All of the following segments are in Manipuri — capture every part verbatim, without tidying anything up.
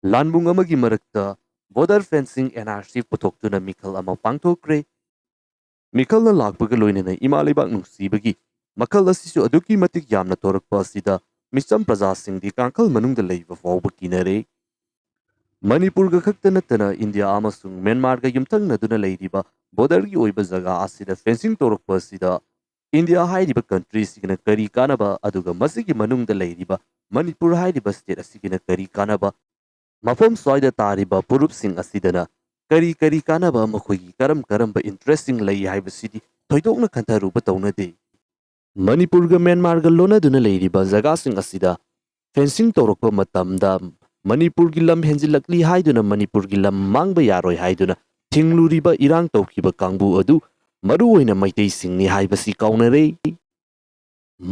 ꯂꯥꯟꯕꯨꯡ ꯑꯃꯒꯤ ꯃꯔꯛꯇ border fencing, N R C ꯄꯨꯊꯣꯛꯇꯨꯅ ꯃꯤꯈꯜ ꯑꯃ ꯄꯥꯡꯊꯣꯛꯈ꯭ꯔꯦ꯫ ꯃꯤꯈꯜꯅ ꯂꯥꯛꯄꯒ ꯂꯣꯏꯅꯅ ꯏꯃꯥ ꯂꯩꯕꯥꯛ ꯅꯨꯡꯁꯤꯕꯒꯤ ꯃꯈꯜ ꯑꯁꯤꯁꯨ ꯑꯗꯨꯛꯀꯤ ꯃꯇꯤꯛ ꯌꯥꯝꯅ ꯊꯣꯔꯛꯄ ꯑꯁꯤꯗ ꯃꯤꯆꯝ ꯄ꯭ꯔꯖꯥꯁꯤꯡꯗꯤ ꯀꯥꯡꯈꯜ ꯃꯅꯨꯡꯗ ꯂꯩꯕ ꯐꯥꯎꯕ ꯀꯤꯅꯔꯦ꯫ ꯃꯅꯤꯄꯨꯔꯒ ꯈꯛꯇ ꯅꯠꯇꯅ ꯏꯟꯗꯤꯌꯥ ꯑꯃꯁꯨꯡ ꯃ꯭ꯌꯥꯟꯃꯥꯔꯒ ꯌꯨꯝꯊꯪꯅꯗꯨꯅ ꯂꯩꯔꯤꯕ borderꯒꯤ ꯑꯣꯏꯕ ꯖꯒꯥ ꯑꯁꯤꯗ fencing ꯇꯧꯔꯛꯄ ꯑꯁꯤꯗ ꯏꯟꯗꯤꯌꯥ ꯍꯥꯏꯔꯤꯕ country ꯑꯁꯤꯒꯤꯅ ꯀꯔꯤ ꯀꯥꯟꯅꯕ, ꯑꯗꯨꯒ ꯃꯁꯤꯒꯤ ꯃꯅꯨꯡꯗ ꯂꯩꯔꯤꯕ ꯃꯅꯤꯄꯨꯔ ꯍꯥꯏꯔꯤꯕ state ꯑꯁꯤꯒꯤꯅ ꯀꯔꯤ ꯀꯥꯟꯅꯕ, ꯃꯐꯝ ꯁ꯭ꯋꯥꯏꯗ ꯇꯥꯔꯤꯕ ꯐꯨꯔꯨꯞꯁꯤꯡ ꯑꯁꯤꯗꯅ ꯀꯔꯤ ꯀꯔꯤ ꯀꯥꯟꯅꯕ, ꯃꯈꯣꯏꯒꯤ ꯀꯔꯝ ꯀꯔꯝꯕ interestꯁꯤꯡ ꯂꯩ ꯍꯥꯏꯕꯁꯤꯗꯤ ꯊꯣꯏꯗꯣꯛꯅ ꯈꯟꯊꯔꯨꯕ ꯇꯧꯅꯗꯦ꯫ ꯃꯅꯤꯄꯨꯔꯒ ꯃ꯭ꯌꯥꯟꯃꯥꯔꯒ ꯂꯣꯟꯅꯗꯨꯅ ꯂꯩꯔꯤꯕ ꯖꯒꯥꯁꯤꯡ ꯑꯁꯤꯗ fencing ꯇꯧꯔꯛꯄ ꯃꯇꯝꯗ ꯃꯅꯤꯄꯨꯔꯒꯤ ꯂꯝ ꯍꯦꯟꯖꯤꯜꯂꯛꯂꯤ ꯍꯥꯏꯗꯨꯅ, ꯃꯅꯤꯄꯨꯔꯒꯤ ꯂꯝ ꯃꯥꯡꯕ ꯌꯥꯔꯣꯏ ꯍꯥꯏꯗꯨꯅ ꯊꯤꯡꯂꯨꯔꯤꯕ ꯏꯔꯥꯡ ꯇꯧꯈꯤꯕ ꯀꯥꯡꯕꯨ ꯑꯗꯨ ꯃꯔꯨꯑꯣꯏꯅ ꯃꯩꯇꯩꯁꯤꯡꯅꯤ ꯍꯥꯏꯕꯁꯤ ꯀꯥꯎꯅꯔꯦ꯫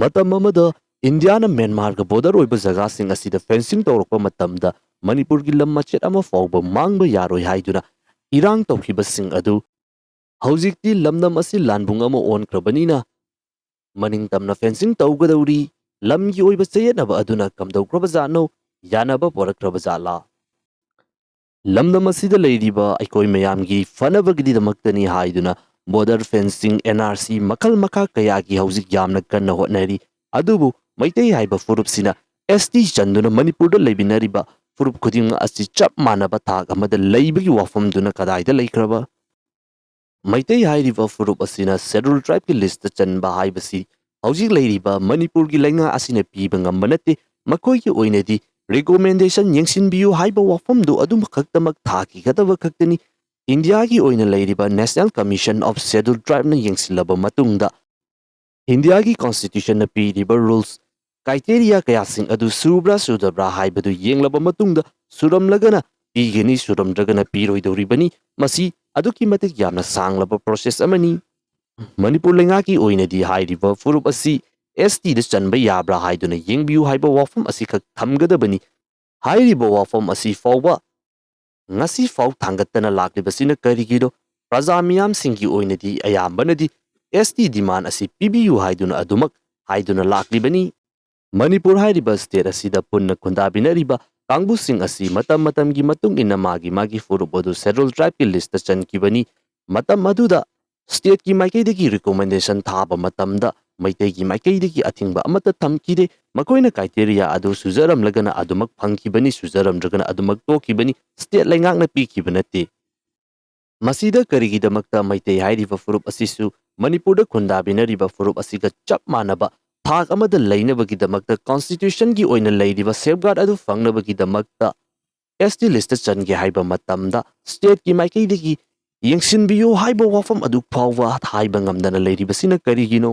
ꯃꯇꯝ ꯑꯃꯗ ꯏꯟꯗꯤꯌꯥꯅ ꯃ꯭ꯌꯥꯟꯃꯥꯔꯒ border ꯑꯣꯏꯕ ꯖꯒꯥꯁꯤꯡ ꯑꯁꯤꯗ fencing ꯇꯧꯔꯛꯄ ꯃꯇꯝꯗ ꯃꯅꯤꯄꯨꯔꯒꯤ ꯂꯝ ꯃꯆꯦꯠ ꯑꯃ ꯐꯥꯎꯕ ꯃꯥꯡꯕ ꯌꯥꯔꯣꯏ ꯍꯥꯏꯗꯨꯅ ꯏꯔꯥꯡ ꯇꯧꯈꯤꯕꯁꯤꯡ ꯑꯗꯨ ꯍꯧꯖꯤꯛꯇꯤ ꯂꯝꯗꯝ ꯑꯁꯤ ꯂꯥꯟꯕꯨꯡ ꯑꯃ ꯑꯣꯟꯈ꯭ꯔꯕꯅꯤꯅ ꯃꯅꯤꯡ ꯇꯝꯅ fencing ꯇꯧꯒꯗꯧꯔꯤ, ꯂꯝꯒꯤ ꯑꯣꯏꯕ ꯆꯌꯦꯠꯅꯕ ꯑꯗꯨꯅ ꯀꯝꯗꯧꯈ꯭ꯔꯕ ꯖꯥꯠꯅꯣ, ꯌꯥꯅꯕ ꯄꯣꯔꯛꯈ꯭ꯔꯕ ꯖꯥꯠꯂꯥ? ꯂꯝꯗꯝ ꯑꯁꯤꯗ ꯂꯩꯔꯤꯕ ꯑꯩꯈꯣꯏ ꯃꯌꯥꯝꯒꯤ ꯐꯅꯕꯒꯤꯗꯃꯛꯇꯅꯤ ꯍꯥꯏꯗꯨꯅ border fencing, N R C ꯃꯈꯜ ꯃꯈꯥ ꯀꯌꯥꯒꯤ ꯍꯧꯖꯤꯛ ꯌꯥꯝꯅ ꯀꯟꯅ ꯍꯣꯠꯅꯔꯤ꯫ ꯑꯗꯨꯕꯨ ꯃꯩꯇꯩ ꯍꯥꯏꯕ ꯐꯨꯔꯨꯞꯁꯤꯅ S T ꯆꯟꯗꯨꯅ ꯃꯅꯤꯄꯨꯔꯗ ꯂꯩꯃꯤꯟꯅꯔꯤꯕ ꯐꯨꯔꯨꯞ ꯈꯨꯗꯤꯡꯃꯛ ꯑꯁꯤ ꯆꯞ ꯃꯥꯟꯅꯕ ꯊꯥꯛ ꯑꯃꯗ ꯂꯩꯕꯒꯤ ꯋꯥꯐꯝꯗꯨꯅ ꯀꯗꯥꯏꯗ ꯂꯩꯈ꯭ꯔꯕ? ꯃꯩꯇꯩ ꯍꯥꯏꯔꯤꯕ ꯐꯨꯔꯨꯞ ꯑꯁꯤꯅ schedule tribeꯀꯤ listꯇ ꯆꯟꯕ ꯍꯥꯏꯕꯁꯤ ꯍꯧꯖꯤꯛ ꯂꯩꯔꯤꯕ ꯃꯅꯤꯄꯨꯔꯒꯤ ꯂꯩꯉꯥꯛ ꯑꯁꯤꯅ ꯄꯤꯕ ꯉꯝꯕ ꯅꯠꯇꯦ꯫ ꯃꯈꯣꯏꯒꯤ ꯑꯣꯏꯅꯗꯤ recommendation ꯌꯦꯡꯁꯤꯟꯕꯤꯌꯨ ꯍꯥꯏꯕ ꯋꯥꯐꯝꯗꯨ ꯑꯗꯨꯃꯈꯛꯇꯃꯛ ꯊꯥꯈꯤꯒꯗꯕ ꯈꯛꯇꯅꯤ꯫ ꯏꯟꯗꯤꯌꯥꯒꯤ ꯑꯣꯏꯅ ꯂꯩꯔꯤꯕ National Commission of Scheduled Tribeꯅ ꯌꯦꯡꯁꯤꯜꯂꯕ ꯃꯇꯨꯡꯗ, ꯏꯟꯗꯤꯌꯥꯒꯤ constitutionꯅ ꯄꯤꯔꯤꯕ rules, criteria ꯀꯌꯥꯁꯤꯡ ꯑꯗꯨ ꯁꯨꯕ꯭ꯔꯥ ꯁꯨꯗꯕ꯭ꯔꯥ ꯍꯥꯏꯕꯗꯨ ꯌꯦꯡꯂꯕ ꯃꯇꯨꯡꯗ, ꯁꯨꯔꯝꯂꯒꯅ ꯄꯤꯒꯅꯤ, ꯁꯨꯔꯝꯗ꯭ꯔꯒꯅ ꯄꯤꯔꯣꯏꯗꯧꯔꯤꯕꯅꯤ꯫ ꯃꯁꯤ ꯑꯗꯨꯛꯀꯤ ꯃꯇꯤꯛ ꯌꯥꯝꯅ ꯁꯥꯡꯂꯕ process ꯑꯃꯅꯤ꯫ ꯃꯅꯤꯄꯨꯔ ꯂꯩꯉꯥꯛꯀꯤ ꯑꯣꯏꯅꯗꯤ ꯍꯥꯏꯔꯤꯕ ꯐꯨꯔꯨꯞ ꯑꯁꯤ S Tꯗ ꯆꯟꯕ ꯌꯥꯕ꯭ꯔꯥ ꯍꯥꯏꯗꯨꯅ ꯌꯦꯡꯕꯤꯌꯨ ꯍꯥꯏꯕ ꯋꯥꯐꯝ ꯑꯁꯤꯈꯛ ꯊꯝꯒꯗꯕꯅꯤ꯫ ꯍꯥꯏꯔꯤꯕ ꯋꯥꯐꯝ ꯑꯁꯤ ꯐꯥꯎꯕ ꯉꯁꯤ ꯐꯥꯎ ꯊꯥꯡꯒꯠꯇꯅ ꯂꯥꯛꯂꯤꯕꯁꯤꯅ ꯀꯔꯤꯒꯤꯅꯣ? ꯄ꯭ꯔꯖꯥ ꯃꯤꯌꯥꯝꯁꯤꯡꯒꯤ ꯑꯣꯏꯅꯗꯤ ꯑꯌꯥꯝꯕꯅꯗꯤ S T demand ꯑꯁꯤ ꯄꯤꯕꯤꯌꯨ ꯍꯥꯏꯗꯨꯅ ꯑꯗꯨꯃꯛ ꯍꯥꯏꯗꯨꯅ ꯂꯥꯛꯂꯤꯕꯅꯤ꯫ ꯃꯅꯤꯄꯨꯔ ꯍꯥꯏꯔꯤꯕ state ꯑꯁꯤꯗ ꯄꯨꯟꯅ ꯈꯨꯟꯗꯥꯕꯤꯅꯔꯤꯕ ꯀꯥꯡꯕꯨꯁꯤꯡ ꯑꯁꯤ ꯃꯇꯝ ꯃꯇꯝꯒꯤ ꯃꯇꯨꯡ ꯏꯟꯅ ꯃꯥꯒꯤ ꯃꯥꯒꯤ ꯐꯨꯔꯨꯞ ꯑꯗꯨ Scheduled Tribeꯀꯤ listꯇ ꯆꯟꯈꯤꯕꯅꯤ꯫ ꯃꯇꯝ ꯑꯗꯨꯗ stateꯀꯤ ꯃꯥꯏꯀꯩꯗꯒꯤ recommendation ꯊꯥꯕ ꯃꯇꯝꯗ ꯃꯩꯇꯩꯒꯤ ꯃꯥꯏꯀꯩꯗꯒꯤ ꯑꯊꯤꯡꯕ ꯑꯃꯠꯇ ꯊꯝꯈꯤꯗꯦ꯫ ꯃꯈꯣꯏꯅ criteria ꯑꯗꯨ ꯁꯨꯖꯔꯝꯂꯒꯅ ꯑꯗꯨꯃꯛ ꯐꯪꯈꯤꯕꯅꯤ, ꯁꯨꯖꯔꯝꯗ꯭ꯔꯒꯅ ꯑꯗꯨꯃꯛ ꯇꯣꯛꯈꯤꯕꯅꯤ꯫ State ꯂꯩꯉꯥꯛꯅ ꯄꯤꯈꯤꯕ ꯅꯠꯇꯦ꯫ ꯃꯁꯤꯗ ꯀꯔꯤꯒꯤꯗꯃꯛꯇ ꯃꯩꯇꯩ ꯍꯥꯏꯔꯤꯕ ꯐꯨꯔꯨꯞ ꯑꯁꯤꯁꯨ ꯃꯅꯤꯄꯨꯔꯗ ꯈꯨꯟꯗꯥꯕꯤꯅꯔꯤꯕ ꯐꯨꯔꯨꯞ ꯑꯁꯤꯒ ꯆꯞ ꯃꯥꯟꯅꯕ ꯊꯥꯛ ꯑꯃꯗ ꯂꯩꯅꯕꯒꯤꯗꯃꯛꯇ constitutionꯒꯤ ꯑꯣꯏꯅ ꯂꯩꯔꯤꯕ safeguard ꯑꯗꯨ ꯐꯪꯅꯕꯒꯤꯗꯃꯛꯇ ST listꯇ ꯆꯟꯒꯦ ꯍꯥꯏꯕ ꯃꯇꯝꯗ stateꯀꯤ ꯃꯥꯏꯀꯩꯗꯒꯤ ꯌꯦꯡꯁꯤꯟꯕꯤꯌꯨ ꯍꯥꯏꯕ ꯋꯥꯐꯝ ꯑꯗꯨ ꯐꯥꯎꯕ ꯍꯥꯏꯕ ꯉꯝꯗꯅ ꯂꯩꯔꯤꯕꯁꯤꯅ ꯀꯔꯤꯒꯤꯅꯣ?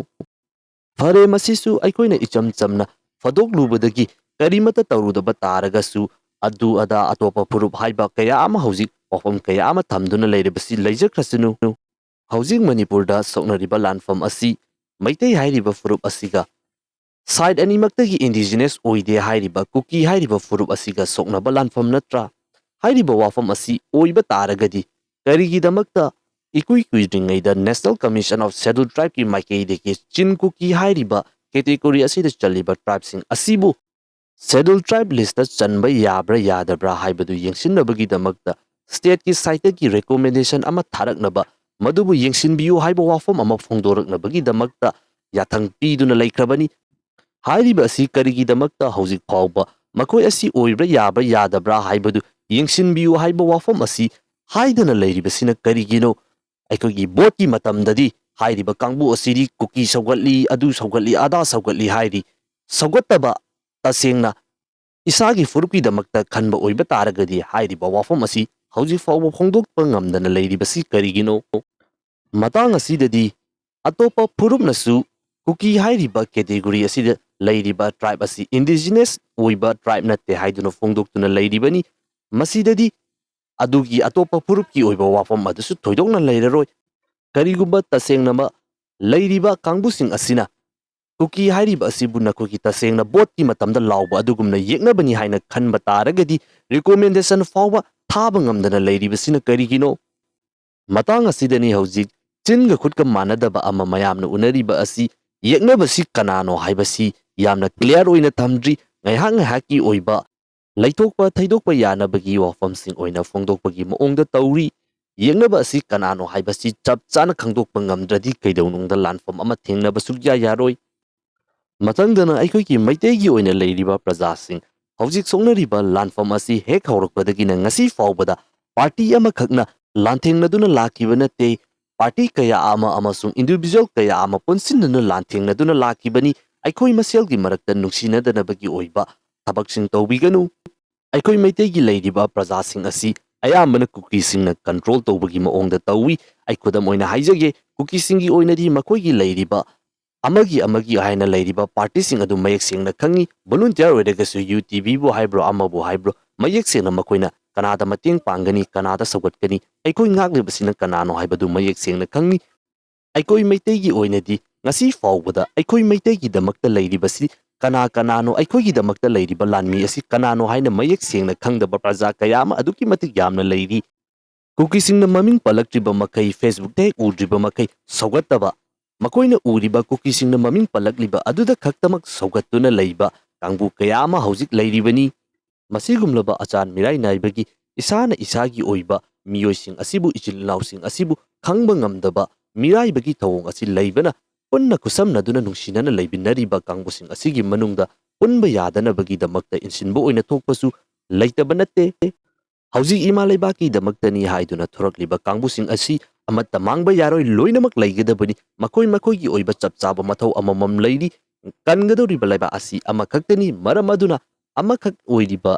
ꯐꯔꯦ, ꯃꯁꯤꯁꯨ ꯑꯩꯈꯣꯏꯅ ꯏꯆꯝ ꯆꯝꯅ ꯐꯥꯗꯣꯛꯂꯨꯕꯗꯒꯤ ꯀꯔꯤꯃꯠꯇ ꯇꯧꯔꯨꯗꯕ ꯇꯥꯔꯒꯁꯨ, ꯑꯗꯨ ꯑꯗꯥ ꯑꯇꯣꯞꯄ ꯐꯨꯔꯨꯞ ꯍꯥꯏꯕ ꯀꯌꯥ ꯑꯃ ꯍꯧꯖꯤꯛ ꯋꯥꯐꯝ ꯀꯌꯥ ꯑꯃ ꯊꯝꯗꯨꯅ ꯂꯩꯔꯤꯕꯁꯤ ꯂꯩꯖꯈ꯭ꯔꯁꯅꯨ꯫ ꯍꯧꯖꯤꯛ ꯃꯅꯤꯄꯨꯔꯗ ꯁꯣꯛꯅꯔꯤꯕ ꯂꯥꯟꯐꯝ ꯑꯁꯤ ꯃꯩꯇꯩ ꯍꯥꯏꯔꯤꯕ ꯐꯨꯔꯨꯞ ꯑꯁꯤꯒ side ꯑꯅꯤꯃꯛꯇꯒꯤ indigenous ꯑꯣꯏꯗꯦ ꯍꯥꯏꯔꯤꯕ ꯀꯨꯀꯤ ꯍꯥꯏꯔꯤꯕ ꯐꯨꯔꯨꯞ ꯑꯁꯤꯒ ꯁꯣꯛꯅꯕ ꯂꯥꯟꯐꯝ ꯅꯠꯇ꯭ꯔꯥ? ꯍꯥꯏꯔꯤꯕ ꯋꯥꯐꯝ ꯑꯁꯤ ꯑꯣꯏꯕ ꯇꯥꯔꯒꯗꯤ ꯀꯔꯤꯒꯤꯗꯃꯛꯇ ꯏꯀꯨꯏ ꯀꯨꯏꯗ꯭ꯔꯤꯉꯩꯗ National Commission of Scheduled Tribeꯀꯤ ꯃꯥꯏꯀꯩꯗꯒꯤ ꯆꯤꯟ ꯀꯨꯀꯤ ꯍꯥꯏꯔꯤꯕ category ꯑꯁꯤꯗ ꯆꯜꯂꯤꯕ tribeꯁꯤꯡ ꯑꯁꯤꯕꯨ Scheduled Tribe listꯇ ꯆꯟꯕ ꯌꯥꯕ꯭ꯔꯥ ꯌꯥꯗꯕ꯭ꯔꯥ ꯍꯥꯏꯕꯗꯨ ꯌꯦꯡꯁꯤꯟꯅꯕꯒꯤꯗꯃꯛꯇ stateꯀꯤ sideꯇꯒꯤ recommendation ꯑꯃ ꯊꯥꯔꯛꯅꯕ, ꯃꯗꯨꯕꯨ ꯌꯦꯡꯁꯤꯟꯕꯤꯌꯨ ꯍꯥꯏꯕ ꯋꯥꯐꯝ ꯑꯃ ꯐꯣꯡꯗꯣꯔꯛꯅꯕꯒꯤꯗꯃꯛꯇ ꯌꯥꯊꯪ ꯄꯤꯗꯨꯅ ꯂꯩꯈ꯭ꯔꯕꯅꯤ꯫ ꯍꯥꯏꯔꯤꯕ ꯑꯁꯤ ꯀꯔꯤꯒꯤꯗꯃꯛꯇ ꯍꯧꯖꯤꯛ ꯐꯥꯎꯕ ꯃꯈꯣꯏ ꯑꯁꯤ ꯑꯣꯏꯕ꯭ꯔꯥ ꯌꯥꯕ꯭ꯔꯥ ꯌꯥꯗꯕ꯭ꯔꯥ ꯍꯥꯏꯕꯗꯨ ꯌꯦꯡꯁꯤꯟꯕꯤꯌꯨ ꯍꯥꯏꯕ ꯋꯥꯐꯝ ꯑꯁꯤ ꯍꯥꯏꯗꯅ ꯂꯩꯔꯤꯕꯁꯤꯅ ꯀꯔꯤꯒꯤꯅꯣ? ꯑꯩꯈꯣꯏꯒꯤ voteꯀꯤ ꯃꯇꯝꯗꯗꯤ ꯍꯥꯏꯔꯤꯕ ꯀꯥꯡꯕꯨ ꯑꯁꯤꯗꯤ ꯀꯨꯀꯤ ꯁꯧꯒꯠꯂꯤ, ꯑꯗꯨ ꯁꯧꯒꯠꯂꯤ, ꯑꯗꯥ ꯁꯧꯒꯠꯂꯤ ꯍꯥꯏꯔꯤ꯫ ꯁꯧꯒꯠꯇꯕ, ꯇꯁꯦꯡꯅ ꯏꯁꯥꯒꯤ ꯐꯨꯔꯨꯞꯀꯤꯗꯃꯛꯇ ꯈꯟꯕ ꯑꯣꯏꯕ ꯇꯥꯔꯒꯗꯤ ꯍꯥꯏꯔꯤꯕ ꯋꯥꯐꯝ ꯑꯁꯤ ꯍꯧꯖꯤꯛ ꯐꯥꯎꯕ ꯐꯣꯡꯗꯣꯛꯄ ꯉꯝꯗꯅ ꯂꯩꯔꯤꯕꯁꯤ ꯀꯔꯤꯒꯤꯅꯣ? ꯃꯇꯥꯡ ꯑꯁꯤꯗꯗꯤ ꯑꯇꯣꯞꯄ ꯐꯨꯔꯨꯞꯅꯁꯨ ꯀꯨꯀꯤ ꯍꯥꯏꯔꯤꯕ category ꯑꯁꯤꯗ ꯂꯩꯔꯤꯕ tribe ꯑꯁꯤ indigenous ꯑꯣꯏꯕ tribe ꯅꯠꯇꯦ ꯍꯥꯏꯗꯨꯅ ꯐꯣꯡꯗꯣꯛꯇꯨꯅ ꯂꯩꯔꯤꯕꯅꯤ꯫ ꯃꯁꯤꯗꯗꯤ ꯑꯗꯨꯒꯤ ꯑꯇꯣꯞꯄ ꯐꯨꯔꯨꯞꯀꯤ ꯑꯣꯏꯕ ꯋꯥꯐꯝ ꯑꯗꯨꯁꯨ ꯊꯣꯏꯗꯣꯛꯅ ꯂꯩꯔꯔꯣꯏ꯫ ꯀꯔꯤꯒꯨꯝꯕ ꯇꯁꯦꯡꯅꯃꯛ ꯂꯩꯔꯤꯕ ꯀꯥꯡꯕꯨꯁꯤꯡ ꯑꯁꯤꯅ ꯀꯨꯀꯤ ꯍꯥꯏꯔꯤꯕ ꯑꯁꯤꯕꯨ ꯅꯈꯣꯏꯒꯤ ꯇꯁꯦꯡꯅ voteꯀꯤ ꯃꯇꯝꯗ ꯂꯥꯎꯕ ꯑꯗꯨꯒꯨꯝꯅ ꯌꯦꯛꯅꯕꯅꯤ ꯍꯥꯏꯅ ꯈꯟꯕ ꯇꯥꯔꯒꯗꯤ recommendation ꯐꯥꯎꯕ ꯊꯥꯕ ꯉꯝꯗꯅ ꯂꯩꯔꯤꯕꯁꯤꯅ ꯀꯔꯤꯒꯤꯅꯣ? ꯃꯇꯥꯡ ꯑꯁꯤꯗꯅꯤ ꯍꯧꯖꯤꯛ ꯆꯤꯟꯒ ꯈꯨꯠꯀ ꯃꯥꯟꯅꯗꯕ ꯑꯃ ꯃꯌꯥꯝꯅ ꯎꯅꯔꯤꯕ ꯑꯁꯤ꯫ ꯌꯦꯛꯅꯕꯁꯤ ꯀꯅꯥꯅꯣ ꯍꯥꯏꯕꯁꯤ ꯌꯥꯝꯅ clear ꯑꯣꯏꯅ ꯊꯝꯗ꯭ꯔꯤ꯫ ꯉꯥꯏꯍꯥꯛ ꯉꯥꯏꯍꯥꯛꯀꯤ ꯑꯣꯏꯕ ꯂꯩꯊꯣꯛꯄ ꯊꯩꯗꯣꯛꯄ ꯌꯥꯅꯕꯒꯤ ꯋꯥꯐꯝꯁꯤꯡ ꯑꯣꯏꯅ ꯐꯣꯡꯗꯣꯛꯄꯒꯤ ꯃꯑꯣꯡꯗ ꯇꯧꯔꯤ꯫ ꯌꯦꯛꯅꯕ ꯑꯁꯤ ꯀꯅꯥꯅꯣ ꯍꯥꯏꯕꯁꯤ ꯆꯞ ꯆꯥꯅ ꯈꯪꯗꯣꯛꯄ ꯉꯝꯗ꯭ꯔꯗꯤ ꯀꯩꯗꯧꯅꯨꯡꯗ ꯂꯥꯟꯐꯝ ꯑꯃ ꯊꯦꯡꯅꯕ ꯁꯨꯛꯌꯥ ꯌꯥꯔꯣꯏ꯫ ꯃꯊꯪꯗꯅ ꯑꯩꯈꯣꯏꯒꯤ ꯃꯩꯇꯩꯒꯤ ꯑꯣꯏꯅ ꯂꯩꯔꯤꯕ ꯄ꯭ꯔꯖꯥꯁꯤꯡ, ꯍꯧꯖꯤꯛ ꯁꯣꯛꯅꯔꯤꯕ ꯂꯥꯟꯐꯝ ꯑꯁꯤ ꯍꯦꯛ ꯍꯧꯔꯛꯄꯗꯒꯤꯅ ꯉꯁꯤ ꯐꯥꯎꯕꯗ party ꯑꯃꯈꯛꯅ ꯂꯥꯟꯊꯦꯡꯅꯗꯨꯅ ꯂꯥꯛꯈꯤꯕ ꯅꯠꯇꯦ꯫ Party ꯀꯌꯥ ꯑꯃ ꯑꯃꯁꯨꯡ individual ꯀꯌꯥ ꯑꯃ ꯄꯨꯟꯁꯤꯟꯗꯨꯅ ꯂꯥꯟꯊꯦꯡꯅꯗꯨꯅ ꯂꯥꯛꯈꯤꯕꯅꯤ꯫ ꯑꯩꯈꯣꯏ ꯃꯁꯦꯜꯒꯤ ꯃꯔꯛꯇ ꯅꯨꯡꯁꯤꯅꯗꯅꯕꯒꯤ ꯑꯣꯏꯕ ꯊꯕꯛꯁꯤꯡ ꯇꯧꯕꯤꯒꯅꯨ꯫ ꯑꯩꯈꯣꯏ ꯃꯩꯇꯩꯒꯤ ꯂꯩꯔꯤꯕ ꯄ꯭ꯔꯖꯥꯁꯤꯡ ꯑꯁꯤ ꯑꯌꯥꯝꯕꯅ ꯀꯨꯀꯤꯁꯤꯡꯅ control ꯇꯧꯕꯒꯤ ꯃꯑꯣꯡꯗ ꯇꯧꯏ꯫ ꯑꯩ ꯈꯨꯗꯝ ꯑꯣꯏꯅ ꯍꯥꯏꯖꯒꯦ, ꯀꯨꯀꯤꯁꯤꯡꯒꯤ ꯑꯣꯏꯅꯗꯤ ꯃꯈꯣꯏꯒꯤ ꯂꯩꯔꯤꯕ ꯑꯃꯒꯤ ꯑꯃꯒꯤ ꯍꯥꯏꯅ ꯂꯩꯔꯤꯕ partyꯁꯤꯡ ꯑꯗꯨ ꯃꯌꯦꯛ ꯁꯦꯡꯅ ꯈꯪꯏ꯫ Volunteer ꯑꯣꯏꯔꯒꯁꯨ UTVꯕꯨ ꯍꯥꯏꯕ꯭ꯔꯣ, ꯑꯃꯕꯨ ꯍꯥꯏꯕ꯭ꯔꯣ, ꯃꯌꯦꯛ ꯁꯦꯡꯅ ꯃꯈꯣꯏꯅ ꯀꯅꯥꯗ ꯃꯇꯦꯡ ꯄꯥꯡꯒꯅꯤ, ꯀꯅꯥꯗ ꯁꯧꯒꯠꯀꯅꯤ, ꯑꯩꯈꯣꯏ ꯉꯥꯛꯂꯤꯕꯁꯤꯅ ꯀꯅꯥꯅꯣ ꯍꯥꯏꯕꯗꯨ ꯃꯌꯦꯛ ꯁꯦꯡꯅ ꯈꯪꯏ꯫ ꯑꯩꯈꯣꯏ ꯃꯩꯇꯩꯒꯤ ꯑꯣꯏꯅꯗꯤ ꯉꯁꯤ ꯐꯥꯎꯕꯗ ꯑꯩꯈꯣꯏ ꯃꯩꯇꯩꯒꯤꯗꯃꯛꯇ ꯂꯩꯔꯤꯕꯁꯤ ꯀꯅꯥ ꯀꯅꯥꯅꯣ, ꯑꯩꯈꯣꯏꯒꯤꯗꯃꯛꯇ ꯂꯩꯔꯤꯕ ꯂꯥꯟꯃꯤ ꯑꯁꯤ ꯀꯅꯥꯅꯣ ꯍꯥꯏꯅ ꯃꯌꯦꯛ ꯁꯦꯡꯅ ꯈꯪꯗꯕ ꯄ꯭ꯔꯖꯥ ꯀꯌꯥ ꯑꯃ ꯑꯗꯨꯛꯀꯤ ꯃꯇꯤꯛ ꯌꯥꯝꯅ ꯂꯩꯔꯤ꯫ ꯀꯨꯀꯤꯁꯤꯡꯅ ꯃꯃꯤꯡ ꯄꯜꯂꯛꯇ꯭ꯔꯤꯕ ꯃꯈꯩ, Facebookꯇ ꯍꯦꯛ ꯎꯗ꯭ꯔꯤꯕ ꯃꯈꯩ ꯁꯧꯒꯠꯇꯕ, ꯃꯈꯣꯏꯅ ꯎꯔꯤꯕ ꯀꯨꯀꯤꯁꯤꯡꯅ ꯃꯃꯤꯡ ꯄꯜꯂꯛꯂꯤꯕ ꯑꯗꯨꯗ ꯈꯛꯇꯃꯛ ꯁꯧꯒꯠꯇꯨꯅ ꯂꯩꯕ ꯀꯥꯡꯕꯨ ꯀꯌꯥ ꯑꯃ ꯍꯧꯖꯤꯛ ꯂꯩꯔꯤꯕꯅꯤ꯫ ꯃꯁꯤꯒꯨꯝꯂꯕ ꯑꯆꯥꯟ ꯃꯤꯔꯥꯏ ꯅꯥꯏꯕꯒꯤ ꯏꯁꯥꯅ ꯏꯁꯥꯒꯤ ꯑꯣꯏꯕ ꯃꯤꯑꯣꯏꯁꯤꯡ ꯑꯁꯤꯕꯨ, ꯏꯆꯤꯜ ꯏꯅꯥꯎꯁꯤꯡ ꯑꯁꯤꯕꯨ ꯈꯪꯕ ꯉꯝꯗꯕ ꯃꯤꯔꯥꯏꯕꯒꯤ ꯊꯧꯑꯣꯡ ꯑꯁꯤ ꯂꯩꯕꯅ, ꯄꯨꯟꯅ ꯈꯨꯠꯁꯝꯅꯗꯨꯅ ꯅꯨꯡꯁꯤꯅꯅ ꯂꯩꯃꯤꯟꯅꯔꯤꯕ ꯀꯥꯡꯕꯨꯁꯤꯡ ꯑꯁꯤꯒꯤ ꯃꯅꯨꯡꯗ ꯄꯨꯟꯕ ꯌꯥꯗꯅꯕꯒꯤꯗꯃꯛꯇ ꯏꯟꯁꯤꯟꯕ ꯑꯣꯏꯅ ꯊꯣꯛꯄꯁꯨ ꯂꯩꯇꯕ ꯅꯠꯇꯦ꯫ ꯍꯧꯖꯤꯛ ꯏꯃꯥ ꯂꯩꯕꯥꯛꯀꯤꯗꯃꯛꯇꯅꯤ ꯍꯥꯏꯗꯨꯅ ꯊꯣꯔꯛꯂꯤꯕ ꯀꯥꯡꯕꯨꯁꯤꯡ ꯑꯁꯤ ꯑꯃꯠꯇ ꯃꯥꯡꯕ ꯌꯥꯔꯣꯏ, ꯂꯣꯏꯅꯃꯛ ꯂꯩꯒꯗꯕꯅꯤ꯫ ꯃꯈꯣꯏ ꯃꯈꯣꯏꯒꯤ ꯑꯣꯏꯕ ꯆꯞ ꯆꯥꯕ ꯃꯊꯧ ꯑꯃꯃꯝ ꯂꯩꯔꯤ꯫ ꯀꯟꯒꯗꯧꯔꯤꯕ ꯂꯩꯕꯥꯛ ꯑꯁꯤ ꯑꯃꯈꯛꯇꯅꯤ꯫ ꯃꯔꯝ ꯑꯗꯨꯅ ꯑꯃꯈꯛ ꯑꯣꯏꯔꯤꯕ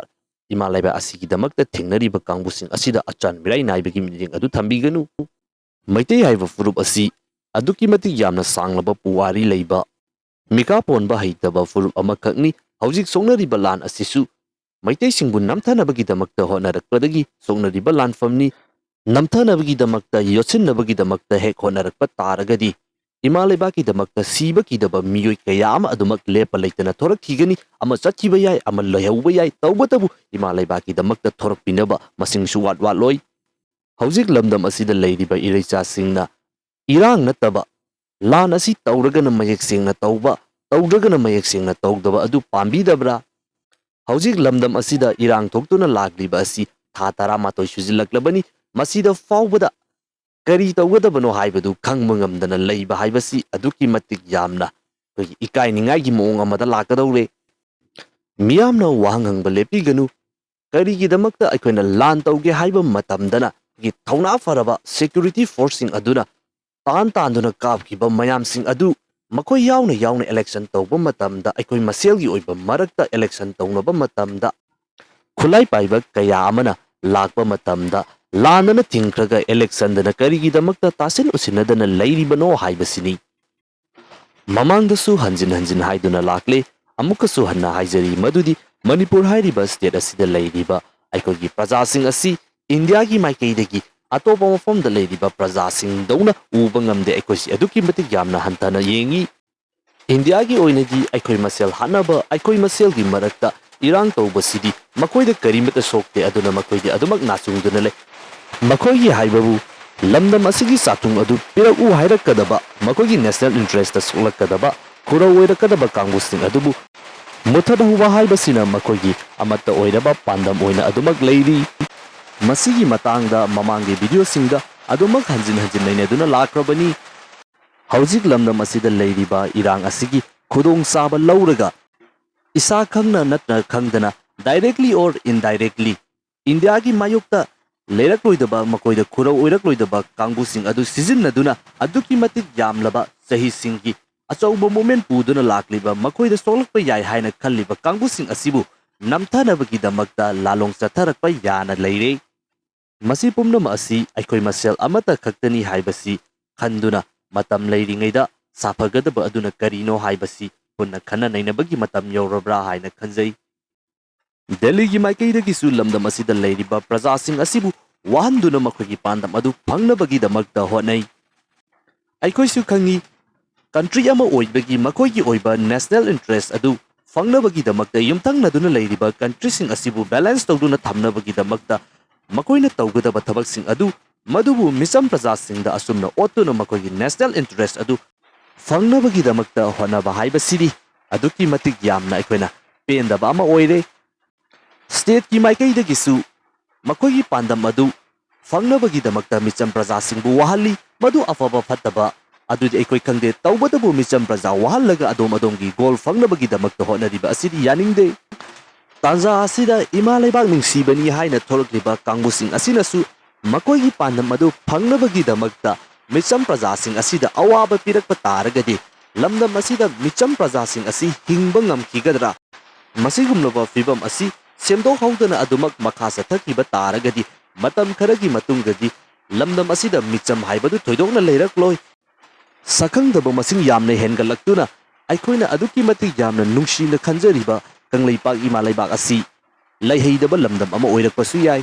ꯏꯃꯥ ꯂꯩꯕꯥꯛ ꯑꯁꯤꯒꯤꯗꯃꯛꯇ ꯊꯦꯡꯅꯔꯤꯕ ꯀꯥꯡꯕꯨꯁꯤꯡ ꯑꯁꯤꯗ ꯑꯆꯥꯟ ꯃꯤꯔꯥꯏ ꯅꯥꯏꯕꯒꯤ ꯃꯤꯠꯌꯦꯡ ꯑꯗꯨ ꯊꯝꯕꯤꯒꯅꯨ꯫ ꯃꯩꯇꯩ ꯍꯥꯏꯕ ꯐꯨꯔꯨꯞ ꯑꯁꯤ ꯑꯗꯨꯛꯀꯤ ꯃꯇꯤꯛ ꯌꯥꯝꯅ ꯁꯥꯡꯂꯕ ꯄꯨꯋꯥꯔꯤ ꯂꯩꯕ, ꯃꯤꯀꯥ ꯄꯣꯟꯕ ꯍꯩꯇꯕ ꯐꯨꯔꯨꯞ ꯑꯃꯈꯛꯅꯤ꯫ ꯍꯧꯖꯤꯛ ꯁꯣꯛꯅꯔꯤꯕ ꯂꯥꯟ ꯑꯁꯤꯁꯨ ꯃꯩꯇꯩꯁꯤꯡꯕꯨ ꯅꯝꯊꯅꯕꯒꯤꯗꯃꯛꯇ ꯍꯣꯠꯅꯔꯛꯄꯗꯒꯤ ꯁꯣꯛꯅꯔꯤꯕ ꯂꯥꯟꯐꯝꯅꯤ꯫ ꯅꯝꯊꯅꯕꯒꯤꯗꯃꯛꯇ, ꯌꯣꯠꯁꯤꯟꯅꯕꯒꯤꯗꯃꯛꯇ ꯍꯦꯛ ꯍꯣꯠꯅꯔꯛꯄ ꯇꯥꯔꯒꯗꯤ, ꯏꯃꯥ ꯂꯩꯕꯥꯛꯀꯤꯗꯃꯛꯇ ꯁꯤꯕ ꯀꯤꯗꯕ ꯃꯤꯑꯣꯏ ꯀꯌꯥ ꯑꯃ ꯑꯗꯨꯃꯛ ꯂꯦꯞꯄ ꯂꯩꯇꯅ ꯊꯣꯔꯛꯈꯤꯒꯅꯤ꯫ ꯑꯃ ꯆꯠꯈꯤꯕ ꯌꯥꯏ, ꯑꯃ ꯂꯩꯍꯧꯕ ꯌꯥꯏ, ꯇꯧꯕꯇꯕꯨ ꯏꯃꯥ ꯂꯩꯕꯥꯛꯀꯤꯗꯃꯛꯇ ꯊꯣꯔꯛꯄꯤꯅꯕ ꯃꯁꯤꯡ ꯁꯨꯋꯥꯠ ꯋꯥꯠꯂꯣꯏ꯫ ꯍꯧꯖꯤꯛ ꯂꯝꯗꯝ ꯑꯁꯤꯗ ꯂꯩꯔꯤꯕ ꯏꯔꯩꯆꯥꯁꯤꯡꯅ ꯏꯔꯥꯡ ꯅꯠꯇꯕ ꯂꯥꯟ ꯑꯁꯤ ꯇꯧꯔꯒꯅ ꯃꯌꯦꯛ ꯁꯦꯡꯅ ꯇꯧꯕ, ꯇꯧꯗ꯭ꯔꯒꯅ ꯃꯌꯦꯛ ꯁꯦꯡꯅ ꯇꯧꯗꯕ ꯑꯗꯨ ꯄꯥꯝꯕꯤꯗꯕ꯭ꯔꯥ? ꯍꯧꯖꯤꯛ ꯂꯝꯗꯝ ꯑꯁꯤꯗ ꯏꯔꯥꯡ ꯊꯣꯛꯇꯨꯅ ꯂꯥꯛꯂꯤꯕ ꯑꯁꯤ ꯊꯥ ꯇꯔꯥꯃꯥꯊꯣꯏ ꯁꯨꯖꯤꯜꯂꯛꯂꯕꯅꯤ꯫ ꯃꯁꯤꯗ ꯐꯥꯎꯕꯗ ꯀꯔꯤ ꯇꯧꯒꯗꯕꯅꯣ ꯍꯥꯏꯕꯗꯨ ꯈꯪꯕ ꯉꯝꯗꯅ ꯂꯩꯕ ꯍꯥꯏꯕꯁꯤ ꯑꯗꯨꯛꯀꯤ ꯃꯇꯤꯛ ꯌꯥꯝꯅ ꯑꯩꯈꯣꯏꯒꯤ ꯏꯀꯥꯏꯅꯤꯡꯉꯥꯏꯒꯤ ꯃꯑꯣꯡ ꯑꯃꯗ ꯂꯥꯛꯀꯗꯧꯔꯦ꯫ ꯃꯤꯌꯥꯝꯅ ꯋꯥꯍꯪ ꯍꯪꯕ ꯂꯦꯞꯄꯤꯒꯅꯨ꯫ ꯀꯔꯤꯒꯤꯗꯃꯛꯇ ꯑꯩꯈꯣꯏꯅ ꯂꯥꯟ ꯇꯧꯒꯦ ꯍꯥꯏꯕ ꯃꯇꯝꯗꯅ ꯑꯩꯈꯣꯏꯒꯤ ꯊꯧꯅꯥ ꯐꯔꯕ ꯁꯦꯀ꯭ꯌꯨꯔꯤꯇꯤ ꯐꯣꯔꯁꯁꯤꯡ ꯑꯗꯨꯅ ꯇꯥꯟ ꯇꯥꯟꯗꯨꯅ ꯀꯥꯞꯈꯤꯕ ꯃꯌꯥꯝꯁꯤꯡ ꯑꯗꯨ ꯃꯈꯣꯏ ꯌꯥꯎꯅ ꯌꯥꯎꯅ ꯏꯂꯦꯛꯁꯟ ꯇꯧꯕ ꯃꯇꯝꯗ, ꯑꯩꯈꯣꯏ ꯃꯁꯦꯜꯒꯤ ꯑꯣꯏꯕ ꯃꯔꯛꯇ ꯏꯂꯦꯛꯁꯟ ꯇꯧꯅꯕ ꯃꯇꯝꯗ, ꯈꯨꯠꯂꯥꯏ ꯄꯥꯏꯕ ꯀꯌꯥ ꯑꯃꯅ ꯂꯥꯛꯄ ꯃꯇꯝꯗ ꯂꯥꯟꯗꯅ ꯊꯤꯡꯈ꯭ꯔꯒ ꯏꯂꯦꯛꯁꯟꯗꯅ ꯀꯔꯤꯒꯤꯗꯃꯛꯇ ꯇꯥꯁꯤꯟ ꯎꯁꯤꯟꯅꯗꯅ ꯂꯩꯔꯤꯕꯅꯣ ꯍꯥꯏꯕꯁꯤꯅꯤ꯫ ꯃꯃꯥꯡꯗꯁꯨ ꯍꯟꯖꯤꯟ ꯍꯟꯖꯤꯟ ꯍꯥꯏꯗꯨꯅ ꯂꯥꯛꯂꯦ꯫ ꯑꯃꯨꯛꯀꯁꯨ ꯍꯟꯅ ꯍꯥꯏꯖꯔꯤ ꯃꯗꯨꯗꯤ ꯃꯅꯤꯄꯨꯔ ꯍꯥꯏꯔꯤꯕ ꯁ꯭ꯇꯦꯠ ꯑꯁꯤꯗ ꯂꯩꯔꯤꯕ ꯑꯩꯈꯣꯏꯒꯤ ꯄ꯭ꯔꯖꯥꯁꯤꯡ ꯑꯁꯤ ꯏꯟꯗꯤꯌꯥꯒꯤ ꯃꯥꯏꯀꯩꯗꯒꯤ ꯑꯇꯣꯞꯄ ꯃꯐꯝꯗ ꯂꯩꯔꯤꯕ ꯄ꯭ꯔꯖꯥꯁꯤꯡꯗꯧꯅ ꯎꯕ ꯉꯝꯗꯦ꯫ ꯑꯩꯈꯣꯏꯁꯤ ꯑꯗꯨꯛꯀꯤ ꯃꯇꯤꯛ ꯌꯥꯝꯅ ꯍꯟꯊꯅ ꯌꯦꯡꯉꯤ꯫ ꯏꯟꯗꯤꯌꯥꯒꯤ ꯑꯣꯏꯅꯗꯤ ꯑꯩꯈꯣꯏ ꯃꯁꯦꯜ ꯍꯥꯠꯅꯕ, ꯑꯩꯈꯣꯏ ꯃꯁꯦꯜꯒꯤ ꯃꯔꯛꯇ ꯏꯔꯥꯡ ꯇꯧꯕꯁꯤꯗꯤ ꯃꯈꯣꯏꯗ ꯀꯔꯤꯃꯠꯇ ꯁꯣꯛꯇꯦ, ꯑꯗꯨꯅ ꯃꯈꯣꯏꯗꯤ ꯑꯗꯨꯃꯛ ꯅꯥꯆꯨꯡꯗꯨꯅ ꯂꯩ꯫ ꯃꯈꯣꯏꯒꯤ ꯍꯥꯏꯕꯕꯨ ꯂꯝꯗꯝ ꯑꯁꯤꯒꯤ ꯆꯥꯛꯊꯨꯡ ꯑꯗꯨ ꯄꯤꯔꯛꯎ ꯍꯥꯏꯔꯛꯀꯗꯕ, ꯃꯈꯣꯏꯒꯤ ꯅꯦꯁꯅꯦꯜ ꯏꯟꯇꯔꯦꯁꯇ ꯁꯣꯛꯂꯛꯀꯗꯕ, ꯈꯨꯔꯧ ꯑꯣꯏꯔꯛꯀꯗꯕ ꯀꯥꯡꯕꯨꯁꯤꯡ ꯑꯗꯨꯕꯨ ꯃꯨꯠꯊꯠꯍꯧꯕ ꯍꯥꯏꯕꯁꯤꯅ ꯃꯈꯣꯏꯒꯤ ꯑꯃꯠꯇ ꯑꯣꯏꯔꯕ ꯄꯥꯟꯗꯝ ꯑꯣꯏꯅ ꯑꯗꯨꯃꯛ ꯂꯩꯔꯤ꯫ ꯃꯁꯤꯒꯤ ꯃꯇꯥꯡꯗ ꯃꯃꯥꯡꯒꯤ ꯚꯤꯗꯤꯑꯣꯁꯤꯡꯗ ꯑꯗꯨꯃꯛ ꯍꯟꯖꯤꯟ ꯍꯟꯖꯤꯟ ꯅꯩꯅꯗꯨꯅ ꯂꯥꯛꯈ꯭ꯔꯕꯅꯤ꯫ ꯍꯧꯖꯤꯛ ꯂꯝꯗꯝ ꯑꯁꯤꯗ ꯂꯩꯔꯤꯕ ꯏꯔꯥꯡ ꯑꯁꯤꯒꯤ ꯈꯨꯗꯣꯡꯆꯥꯕ ꯂꯧꯔꯒ ꯏꯁꯥ ꯈꯪꯅ ꯅꯠꯇ꯭ꯔ ꯈꯪꯗꯅ, directly or indirectly, ꯏꯟꯗꯤꯌꯥꯒꯤ ꯃꯥꯌꯣꯛꯇ ꯂꯩꯔꯛꯂꯣꯏꯗꯕ, ꯃꯈꯣꯏꯗ ꯈꯨꯔꯧ ꯑꯣꯏꯔꯛꯂꯣꯏꯗꯕ ꯀꯥꯡꯕꯨꯁꯤꯡ ꯑꯗꯨ ꯁꯤꯖꯤꯟꯅꯗꯨꯅ ꯑꯗꯨꯛꯀꯤ ꯃꯇꯤꯛ ꯌꯥꯝꯂꯕ ꯆꯍꯤꯁꯤꯡꯒꯤ ꯑꯆꯧꯕ movement ꯄꯨꯗꯨꯅ ꯂꯥꯛꯂꯤꯕ, ꯃꯈꯣꯏꯗ ꯁꯣꯛꯂꯛꯄ ꯌꯥꯏ ꯍꯥꯏꯅ ꯈꯜꯂꯤꯕ ꯀꯥꯡꯕꯨꯁꯤꯡ ꯑꯁꯤꯕꯨ ꯅꯝꯊꯅꯕꯒꯤꯗꯃꯛꯇ ꯂꯥꯂꯣꯡ ꯆꯠꯊꯔꯛꯄ ꯌꯥꯅ ꯂꯩꯔꯦ꯫ ꯃꯁꯤ ꯄꯨꯝꯅꯃꯛ ꯑꯁꯤ ꯑꯩꯈꯣꯏ ꯃꯁꯦꯜ ꯑꯃꯠꯇ ꯈꯛꯇꯅꯤ ꯍꯥꯏꯕꯁꯤ ꯈꯟꯗꯨꯅ ꯃꯇꯝ ꯂꯩꯔꯤꯉꯩꯗ ꯁꯥꯐꯒꯗꯕ ꯑꯗꯨꯅ ꯀꯔꯤꯅꯣ ꯍꯥꯏꯕꯁꯤ ꯄꯨꯟꯅ ꯈꯟꯅ ꯅꯩꯅꯕꯒꯤ ꯃꯇꯝ ꯌꯧꯔꯕ꯭ꯔꯥ ꯍꯥꯏꯅ ꯈꯟꯖꯩ꯫ ꯗꯦꯜꯂꯤꯒꯤ ꯃꯥꯏꯀꯩꯗꯒꯤꯁꯨ ꯂꯝꯗꯝ ꯑꯁꯤꯗ ꯂꯩꯔꯤꯕ ꯄ꯭ꯔꯖꯥꯁꯤꯡ ꯑꯁꯤꯕꯨ ꯋꯥꯍꯟꯗꯨꯅ ꯃꯈꯣꯏꯒꯤ ꯄꯥꯟꯗꯝ ꯑꯗꯨ ꯐꯪꯅꯕꯒꯤꯗꯃꯛꯇ ꯍꯣꯠꯅꯩ꯫ ꯑꯩꯈꯣꯏꯁꯨ ꯈꯪꯏ, country ꯑꯃ ꯑꯣꯏꯕꯒꯤ ꯃꯈꯣꯏꯒꯤ ꯑꯣꯏꯕ national interest ꯑꯗꯨ ꯐꯪꯅꯕꯒꯤꯗꯃꯛꯇ ꯌꯨꯝꯊꯪꯅꯗꯨꯅ ꯂꯩꯔꯤꯕ countryꯁꯤꯡ ꯑꯁꯤꯕꯨ balance ꯇꯧꯗꯨꯅ ꯊꯝꯅꯕꯒꯤꯗꯃꯛꯇ ꯃꯈꯣꯏꯅ ꯇꯧꯒꯗꯕ ꯊꯕꯛꯁꯤꯡ ꯑꯗꯨ, ꯃꯗꯨꯕꯨ ꯃꯤꯆꯝ ꯄ꯭ꯔꯖꯥꯁꯤꯡꯗ ꯑꯁꯨꯝꯅ ꯑꯣꯠꯇꯨꯅ ꯃꯈꯣꯏꯒꯤ national interest ꯑꯗꯨ ꯐꯪꯅꯕꯒꯤꯗꯃꯛꯇ ꯍꯣꯠꯅꯕ ꯍꯥꯏꯕꯁꯤꯗꯤ ꯑꯗꯨꯛꯀꯤ ꯃꯇꯤꯛ ꯌꯥꯝꯅ ꯑꯩꯈꯣꯏꯅ ꯄꯦꯟꯗꯕ ꯑꯃ ꯑꯣꯏꯔꯦ꯫ Stateꯀꯤ ꯃꯥꯏꯀꯩꯗꯒꯤꯁꯨ ꯃꯈꯣꯏꯒꯤ ꯄꯥꯟꯗꯝ ꯑꯗꯨ ꯐꯪꯅꯕꯒꯤꯗꯃꯛꯇ ꯃꯤꯆꯝ ꯄ꯭ꯔꯖꯥꯁꯤꯡꯕꯨ ꯋꯥꯍꯜꯂꯤ꯫ ꯃꯗꯨ ꯑꯐꯕ ꯐꯠꯇꯕ ꯑꯗꯨꯗꯤ ꯑꯩꯈꯣꯏ ꯈꯪꯗꯦ, ꯇꯧꯕꯇꯕꯨ ꯃꯤꯆꯝ ꯄ꯭ꯔꯖꯥ ꯋꯥꯍꯜꯂꯒ ꯑꯗꯣꯝ ꯑꯗꯣꯝꯒꯤ goal ꯐꯪꯅꯕꯒꯤꯗꯃꯛꯇ ꯍꯣꯠꯅꯔꯤꯕ ꯑꯁꯤꯗꯤ ꯌꯥꯅꯤꯡꯗꯦ꯫ ꯇꯥꯟꯖꯥ ꯑꯁꯤꯗ ꯏꯃꯥ ꯂꯩꯕꯥꯛ ꯅꯨꯡꯁꯤꯕꯅꯤ ꯍꯥꯏꯅ ꯊꯣꯛꯂꯛꯂꯤꯕ ꯀꯥꯡꯕꯨꯁꯤꯡ ꯑꯁꯤꯅꯁꯨ ꯃꯈꯣꯏꯒꯤ ꯄꯥꯟꯗꯝ ꯑꯗꯨ ꯐꯪꯅꯕꯒꯤꯗꯃꯛꯇ ꯃꯤꯆꯝ ꯄ꯭ꯔꯖꯥꯁꯤꯡ ꯑꯁꯤꯗ ꯑꯋꯥꯕ ꯄꯤꯔꯛꯄ ꯇꯥꯔꯒꯗꯤ ꯂꯝꯗꯝ ꯑꯁꯤꯗ ꯃꯤꯆꯝ ꯄ꯭ꯔꯖꯥꯁꯤꯡ ꯑꯁꯤ ꯍꯤꯡꯕ ꯉꯝꯈꯤꯒꯗ꯭ꯔꯥ? ꯃꯁꯤꯒꯨꯝꯂꯕ ꯐꯤꯚꯝ ꯑꯁꯤ ꯁꯦꯝꯗꯣꯛꯍꯧꯗꯅ ꯑꯗꯨꯃꯛ ꯃꯈꯥ ꯆꯠꯊꯈꯤꯕ ꯇꯥꯔꯒꯗꯤ ꯃꯇꯝ ꯈꯔꯒꯤ ꯃꯇꯨꯡꯗꯗꯤ ꯂꯝꯗꯝ ꯑꯁꯤꯗ ꯃꯤꯆꯝ ꯍꯥꯏꯕꯗꯨ ꯊꯣꯏꯗꯣꯛꯅ ꯂꯩꯔꯛꯂꯣꯏ꯫ ꯁꯛꯈꯪꯗꯕ ꯃꯁꯤꯡ ꯌꯥꯝꯅ ꯍꯦꯟꯒꯠꯂꯛꯇꯨꯅ ꯑꯩꯈꯣꯏꯅ ꯑꯗꯨꯛꯀꯤ ꯃꯇꯤꯛ ꯌꯥꯝꯅ ꯅꯨꯡꯁꯤꯅ ꯈꯟꯖꯔꯤꯕ ꯀꯪꯂꯩꯄꯥꯛ ꯏꯃꯥ ꯂꯩꯕꯥꯛ ꯑꯁꯤ ꯂꯩꯍꯩꯗꯕ ꯂꯝꯗꯝ ꯑꯃ ꯑꯣꯏꯔꯛꯄꯁꯨ ꯌꯥꯏ꯫